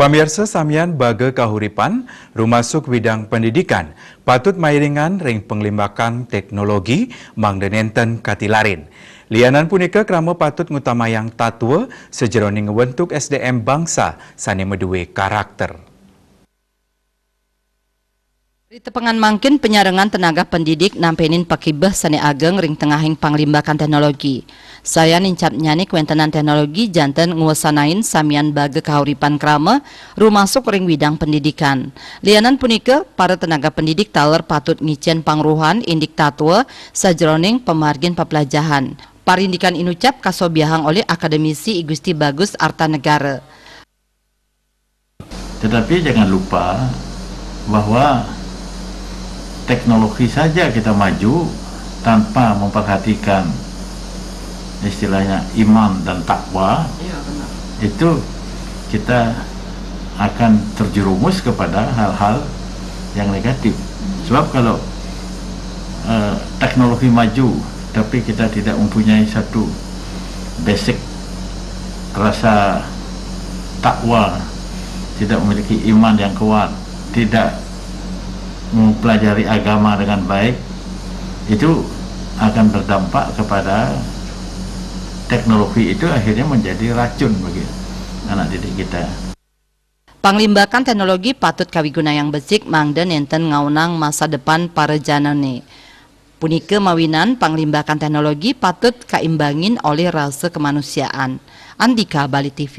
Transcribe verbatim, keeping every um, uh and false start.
Pamirsa, samian baga kahuripan, rumasuk widang pendidikan, patut mairingan ring panglimbakan teknologi mangda nenten katilarin. Lianan punika, krama patut ngutamayang tatwa sajeroning ngwentuk S D M bangsa sane madue karakter. Ritepengan mangkin panyarengan tenaga pendidik nampenin pakibeh sane ageng ring tengahing panglimbakan teknologi. Sayan nincapnyane kawentenan teknologi janten ngwasanain samian baga kahuripan krama, rumasuk ring widang pendidikan. Lianan punika, para tenaga pendidik taler patut ngicen pangruhan indik tatwa sajeroning pamargin paplajahan. Parindikan inucap kasobiahang olih Akademisi I Gusti Bagus Artanegara. Tetapi jangan lupa bahwa teknologi saja kita maju tanpa memperhatikan istilahnya iman dan takwa, itu kita akan terjerumus kepada hal-hal yang negatif. Sebab kalau eh, teknologi maju, tapi kita tidak mempunyai satu basic rasa takwa, tidak memiliki iman yang kuat, tidak mempelajari agama dengan baik, itu akan berdampak kepada teknologi itu akhirnya menjadi racun bagi anak didik kita. Panglimbakan teknologi patut kawigunayang becik mangda nenten ngaonang masa depan para janane. Punika mawinan panglimbakan teknologi patut kaimbangin olih rasa kemanusiaan. Andika Bali T V.